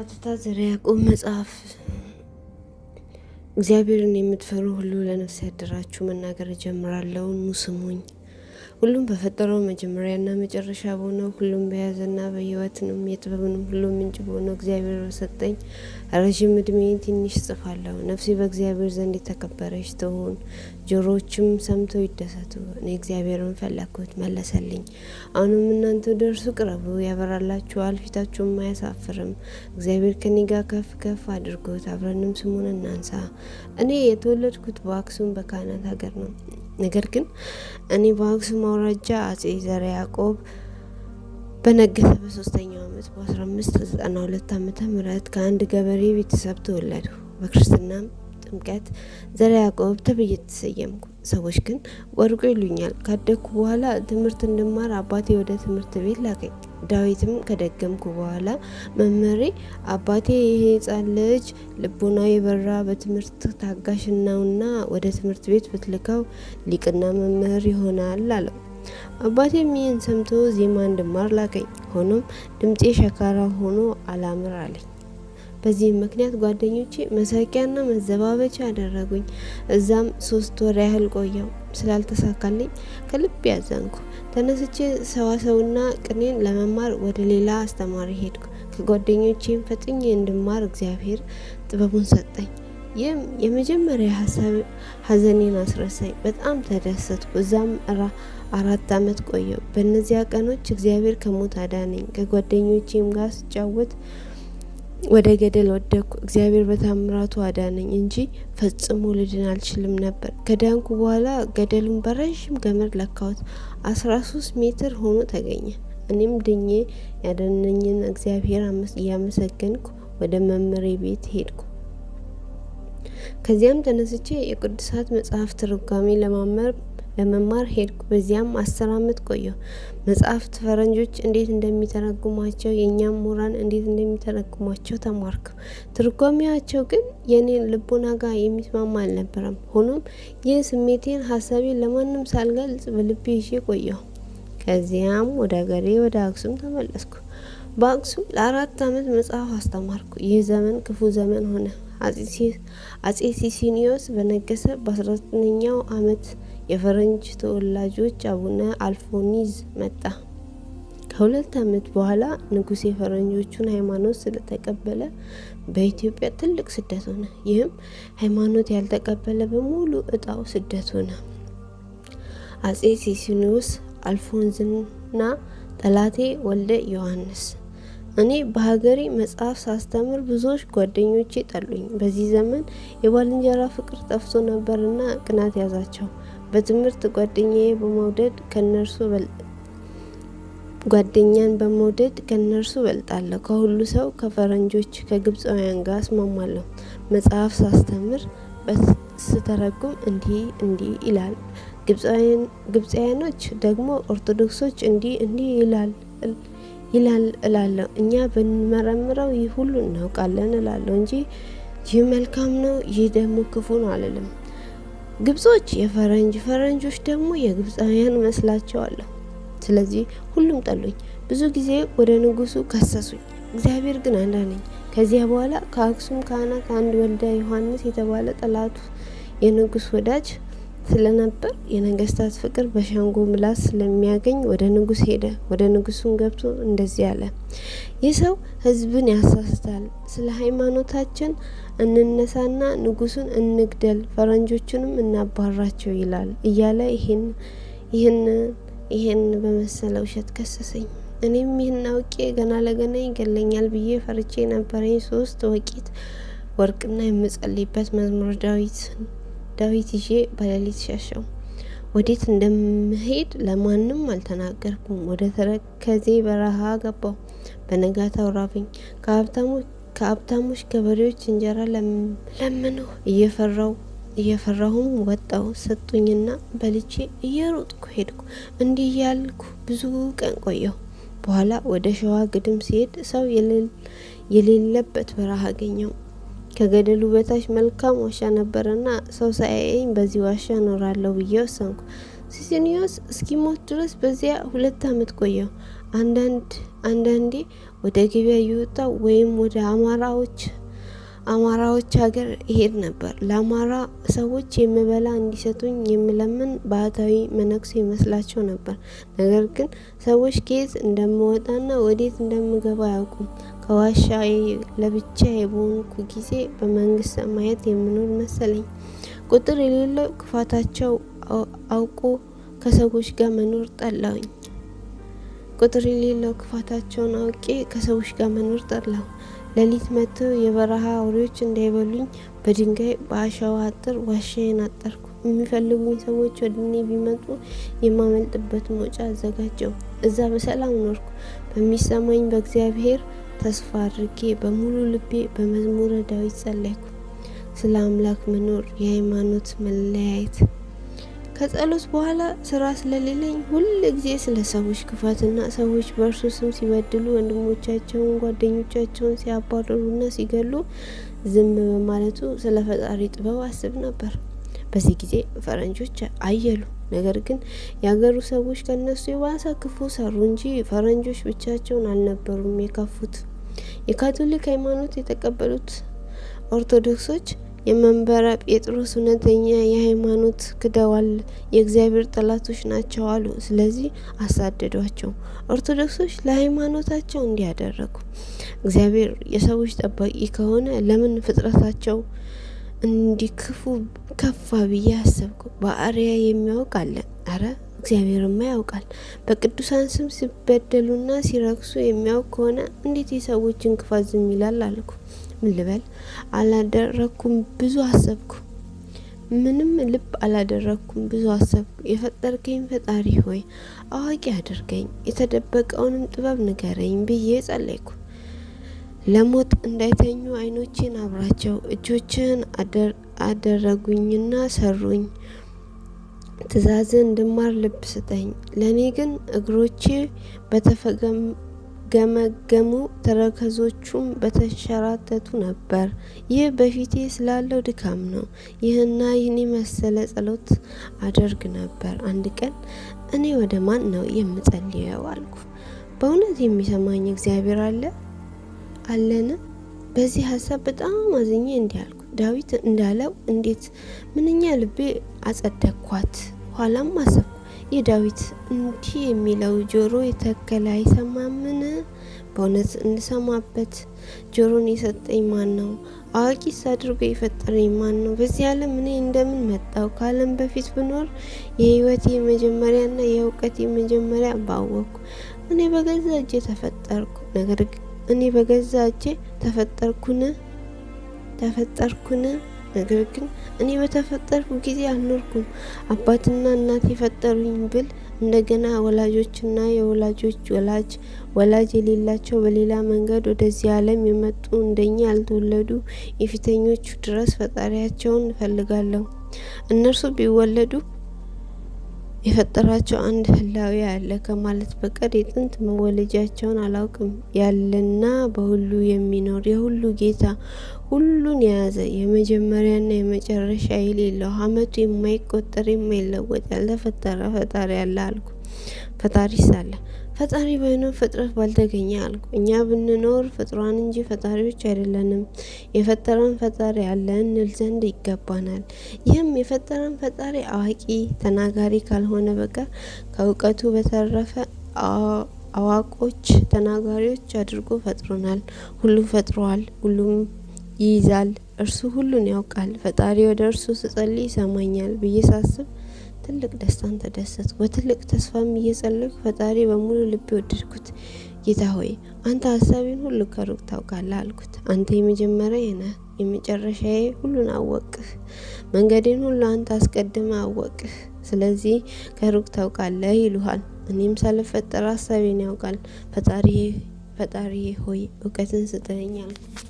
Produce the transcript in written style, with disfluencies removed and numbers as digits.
ሐተታ ዘርዓ ያዕቆብ መጽሐፍ። እግዚአብሔርን የምትፈሩ ሁሉ ለነፍስ ያደራችሁ መናገር እጀምራለሁ፣ ኑ ስሙኝ። ሁሉም በፈጠረው መጀመሪያና መጨረሻ በሆነው፣ ሁሉም በያዘና በሕይወትንም የጥበብንም ሁሉ ምንጭ በሆነው እግዚአብሔር በሰጠኝ ረዥም ዕድሜ ትንሽ እጽፋለሁ። ነፍሴ በእግዚአብሔር ዘንድ የተከበረች ትሁን፣ ጆሮዎችም ሰምተው ይደሰቱ። እኔ እግዚአብሔርን ፈለግኩት፣ መለሰልኝ። አሁንም እናንተ ወደ እርሱ ቅረቡ፣ ያበራላችኋል፣ ፊታችሁም አያሳፍርም። እግዚአብሔር ከኔ ጋር ከፍ ከፍ አድርጎት፣ አብረንም ስሙን እናንሳ። እኔ የተወለድኩት በአክሱም በካህናት ሀገር ነው። ነገር ግን እኔ በአክሱም አውራጃ አጼ ዘርዓ ያዕቆብ በነገሰ በ3ኛው ዓመት በ1592 ዓመተ ምህረት ከአንድ ገበሬ ቤተሰብ ተወለድሁ። በክርስትናም ጥምቀት ዘርዓ ያዕቆብ ተብዬ ተሰየምኩ። ሰዎች ግን ወርቁ ይሉኛል። ካደግኩ በኋላ ትምህርት እንድማር አባቴ ወደ ትምህርት ቤት ላከኝ። ዳዊትም ከደገምኩ በኋላ መምህሬ አባቴ ይሄ ሕፃን ልጅ ልቦናው የበራ በትምህርት ታጋሽ ነውና ወደ ትምህርት ቤት ብትልከው ሊቅና መምህር ይሆናል አለው። አባቴም ይህን ሰምቶ ዜማ እንድማር ላከኝ። ሆኖም ድምፄ ሸካራ ሆኖ አላምር አለኝ። በዚህም ምክንያት ጓደኞቼ መሳቂያና መዘባበቻ አደረጉኝ። እዛም 3 ወር ያህል ቆየው። ስላልተሳካልኝ ከልብ ያዘንኩ። ተነስቼ ሰዋሰውና ቅኔን ለመማር ወደ ሌላ አስተማሪ ሄድኩ። ከጓደኞቼም ፈጥኜ እንድማር እግዚአብሔር ጥበቡን ሰጠኝ። ይህም የመጀመሪያ ሀሳብ ሀዘኔን አስረሳኝ። በጣም ተደሰትኩ። እዛም 4 ዓመት ቆየው። በእነዚያ ቀኖች እግዚአብሔር ከሞት አዳነኝ። ከጓደኞቼም ጋር ስጫወት ወደ ገደል ወደቅኩ። እግዚአብሔር በታምራቱ አዳነኝ እንጂ ፈጽሞ ልድን አልችልም ነበር። ከዳንኩ በኋላ ገደሉን በረዥም ገመድ ለካሁት። 13 ሜትር ሆኖ ተገኘ። እኔም ድኜ ያዳነኝን እግዚአብሔር እያመሰገንኩ ወደ መምህሬ ቤት ሄድኩ። ከዚያም ተነስቼ የቅዱሳት መጽሐፍ ትርጓሜ ለመማር ሄድኩ። በዚያም 10 ዓመት ቆየሁ። መጽሐፍት ፈረንጆች እንዴት እንደሚተረጉሟቸው የእኛም ምሁራን እንዴት እንደሚተረጉሟቸው ተማርኩ። ትርጓሜያቸው ግን የኔን ልቦና ጋር የሚስማማ አልነበረም። ሆኖም ይህ ስሜቴን ሀሳቤን ለማንም ሳልገልጽ በልቤ ይዤ ቆየሁ። ከዚያም ወደ ሀገሬ ወደ አክሱም ተመለስኩ። በአክሱም ለ4 ዓመት መጽሐፍ አስተማርኩ። ይህ ዘመን ክፉ ዘመን ሆነ። አጼ ሲሲኒዮስ በነገሰ በ19ኛው ዓመት የፈረንጅ ተወላጆች አቡነ አልፎኒዝ መጣ። ከ2 ዓመት በኋላ ንጉሥ የፈረንጆቹን ሃይማኖት ስለተቀበለ በኢትዮጵያ ትልቅ ስደት ሆነ። ይህም ሃይማኖት ያልተቀበለ በሙሉ እጣው ስደት ሆነ። አጼ ሲሲኒዮስ አልፎንዝና ጠላቴ ወልደ ዮሐንስ። እኔ በሀገሬ መጽሐፍ ሳስተምር ብዙዎች ጓደኞቼ ጠሉኝ። በዚህ ዘመን የባልንጀራ ፍቅር ጠፍቶ ነበርና ቅናት ያዛቸው። በትምህርት ጓደኛዬ በመውደድ ከነርሱ ጓደኛን በመውደድ ከነርሱ እበልጣለሁ። ከሁሉ ሰው ከፈረንጆች ከግብፃውያን ጋር እስማማለሁ። መጽሐፍ ሳስተምር ስተረጉም እንዲህ እንዲህ ይላል። ግብፃውያኖች ደግሞ ኦርቶዶክሶች እንዲህ እንዲህ ይላል እላለሁ። እኛ ብንመረምረው ይህ ሁሉ እናውቃለን እላለሁ እንጂ ይህ መልካም ነው ይህ ደግሞ ክፉ ነው አልልም። ግብጾች የፈረንጅ ፈረንጆች ደግሞ የግብፃውያን መስላቸዋለሁ። ስለዚህ ሁሉም ጠሉኝ። ብዙ ጊዜ ወደ ንጉሱ ከሰሱኝ። እግዚአብሔር ግን አዳነኝ። ከዚያ በኋላ ከአክሱም ካህናት አንድ ወልደ ዮሐንስ የተባለ ጠላቱ የንጉስ ወዳጅ ስለነበር የነገስታት ፍቅር በሸንጎ ምላስ ስለሚያገኝ ወደ ንጉስ ሄደ። ወደ ንጉሱም ገብቶ እንደዚህ አለ። ይህ ሰው ሕዝብን ያሳስታል። ስለ ሃይማኖታችን እንነሳና ንጉሱን እንግደል፣ ፈረንጆቹንም እናባራቸው ይላል እያለ ይሄን በመሰለ ውሸት ከሰሰኝ። እኔም ይህን አውቄ ገና ለገና ይገለኛል ብዬ ፈርቼ ነበረኝ። 3 ወቂት ወርቅና የምጸልይበት መዝሙር ዳዊት ይዤ በሌሊት ሸሸው። ወዴት እንደምሄድ ለማንም አልተናገርኩም። ወደ ተረከዜ በረሃ ገባሁ። በነጋታው ራበኝ። ከሀብታሞች ገበሬዎች እንጀራ ለመንሁ። እየፈራሁም ወጣሁ። ሰጡኝና በልቼ እየሮጥኩ ሄድኩ። እንዲህ እያልኩ ብዙ ቀን ቆየሁ። በኋላ ወደ ሸዋ ግድም ሲሄድ ሰው የሌለበት በረሃ አገኘሁ። ከገደሉ በታች መልካም ዋሻ ነበረና ሰው ሳያየኝ በዚህ ዋሻ እኖራለሁ ብዬ ወሰንኩ። ሲሲኒዮስ እስኪሞት ድረስ በዚያ 2 ዓመት ቆየሁ። አንዳንዴ ወደ ገበያ እየወጣሁ ወይም ወደ አማራዎች ሀገር እሄድ ነበር። ለአማራ ሰዎች የምበላ እንዲሰጡኝ የምለምን ባህታዊ መነኩሴ ይመስላቸው ነበር። ነገር ግን ሰዎች ከየት እንደምወጣና ወዴት እንደምገባ አያውቁም። ከዋሻዬ ለብቻዬ በሆንኩ ጊዜ በመንግስተ ሰማያት የምኖር መሰለኝ። ቁጥር የሌለው ክፋታቸው አውቆ ከሰዎች ጋር መኖር ጠላሁኝ። ቁጥር የሌለው ክፋታቸውን አውቄ ከሰዎች ጋር መኖር ጠላሁ። ሌሊት መጥተው የበረሃ አውሬዎች እንዳይበሉኝ በድንጋይ በአሸዋ አጥር ዋሻዬን አጠርኩ። የሚፈልጉኝ ሰዎች ወደ እኔ ቢመጡ የማመልጥበት መውጫ አዘጋጀው። እዛ በሰላም ኖርኩ። በሚሰማኝ በእግዚአብሔር ተስፋ አድርጌ በሙሉ ልቤ በመዝሙረ ዳዊት ጸለይኩ። ስለ አምላክ መኖር የሃይማኖት መለያየት። ከጸሎት በኋላ ስራ ስለሌለኝ ሁል ጊዜ ስለ ሰዎች ክፋትና ሰዎች በእርሱ ስም ሲበድሉ ወንድሞቻቸውን፣ ጓደኞቻቸውን ሲያባርሩና ሲገሉ ዝም በማለቱ ስለ ፈጣሪ ጥበብ አስብ ነበር። በዚህ ጊዜ ፈረንጆች አየሉ። ነገር ግን የአገሩ ሰዎች ከነሱ የባሰ ክፉ ሰሩ እንጂ ፈረንጆች ብቻቸውን አልነበሩም የከፉት። የካቶሊክ ሃይማኖት የተቀበሉት ኦርቶዶክሶች የመንበረ ጴጥሮስ እውነተኛ የሃይማኖት ክደዋል፣ የእግዚአብሔር ጠላቶች ናቸው አሉ። ስለዚህ አሳደዷቸው። ኦርቶዶክሶች ለሃይማኖታቸው እንዲህ አደረጉ። እግዚአብሔር የሰዎች ጠባቂ ከሆነ ለምን ፍጥረታቸው እንዲክፉ ከፋ ብዬ አሰብኩ። በአርያ የሚያውቅ አለ። አረ እግዚአብሔርማ ያውቃል። በቅዱሳን ስም ሲበደሉና ሲረክሱ የሚያውቅ ከሆነ እንዴት የሰዎችን ክፋት ዝም ይላል አልኩ። ምን ልበል? አላደረኩም ብዙ አሰብኩ። ምንም ልብ አላደረኩም ብዙ አሰብኩ። የፈጠርከኝ ፈጣሪ ሆይ አዋቂ አድርገኝ፣ የተደበቀውንም ጥበብ ንገረኝ ብዬ ጸለይኩ። ለሞት እንዳይተኙ ዓይኖቼን አብራቸው፣ እጆችህን አደረጉኝና ሰሩኝ። ትእዛዝን እንድማር ልብ ስጠኝ። ለእኔ ግን እግሮቼ በተፈገመገሙ ተረከዞቹም በተንሸራተቱ ነበር። ይህ በፊቴ ስላለው ድካም ነው። ይህና ይህን የመሰለ ጸሎት አደርግ ነበር። አንድ ቀን እኔ ወደ ማን ነው የምጸልየው አልኩ። በእውነት የሚሰማኝ እግዚአብሔር አለ አለን? በዚህ ሀሳብ በጣም አዝኜ እንዲህ አልኩ። ዳዊት እንዳለው እንዴት ምንኛ ልቤ አጸደቅኳት። ኋላም አሰብኩ ይህ ዳዊት እንዲህ የሚለው ጆሮ የተከለ አይሰማምን? በእውነት እንሰማበት ጆሮን የሰጠኝ ማን ነው? አዋቂስ አድርጎ የፈጠረኝ ማን ነው? በዚህ ዓለም እኔ እንደምን መጣው? ከዓለም በፊት ብኖር የሕይወቴ መጀመሪያና የእውቀቴ መጀመሪያ ባወቅኩ። እኔ በገዛ እጄ ተፈጠርኩ። ነገር ግን እኔ በገዛ እጄ ተፈጠርኩን? ነገር ግን እኔ በተፈጠርኩ ጊዜ አልኖርኩም። አባትና እናት የፈጠሩኝ ብል እንደገና ወላጆችና የወላጆች ወላጅ ወላጅ የሌላቸው በሌላ መንገድ ወደዚህ ዓለም የመጡ እንደኛ ያልተወለዱ የፊተኞቹ ድረስ ፈጣሪያቸውን እፈልጋለሁ። እነርሱ ቢወለዱ የፈጠራቸው አንድ ህላዊ አለ ከማለት በቀር የጥንት መወለጃቸውን አላውቅም። ያለና በሁሉ የሚኖር የሁሉ ጌታ ሁሉን የያዘ የመጀመሪያና የመጨረሻ የሌለው አመቱ የማይቆጠር የማይለወጥ ያልተፈጠረ ፈጣሪ አለ አልኩ። ፈጣሪስ አለ። ፈጣሪ ባይኖር ፍጥረት ባልተገኘ አልኩ። እኛ ብንኖር ፍጥሯን እንጂ ፈጣሪዎች አይደለንም። የፈጠረን ፈጣሪ አለ እንል ዘንድ ይገባናል። ይህም የፈጠረን ፈጣሪ አዋቂ ተናጋሪ ካልሆነ በቀር ከእውቀቱ በተረፈ አዋቆች ተናጋሪዎች አድርጎ ፈጥሮናል። ሁሉም ፈጥሯል። ሁሉም ይይዛል። እርሱ ሁሉን ያውቃል። ፈጣሪ ወደ እርሱ ስጸልይ ይሰማኛል ብዬ ሳስብ ትልቅ ደስታን ተደሰትኩ። በትልቅ ተስፋም እየጸለይኩ ፈጣሪ በሙሉ ልቤ ወደድኩት። ጌታ ሆይ አንተ ሀሳቤን ሁሉ ከሩቅ ታውቃለህ አልኩት። አንተ የመጀመሪያዬ ነህ፣ የመጨረሻዬ፣ ሁሉን አወቅህ። መንገዴን ሁሉ አንተ አስቀድመህ አወቅህ። ስለዚህ ከሩቅ ታውቃለህ ይሉሃል። እኔም ሳልፈጠር ሀሳቤን ያውቃል። ፈጣሪ ሆይ እውቀትን ስጠኝ አልኩት።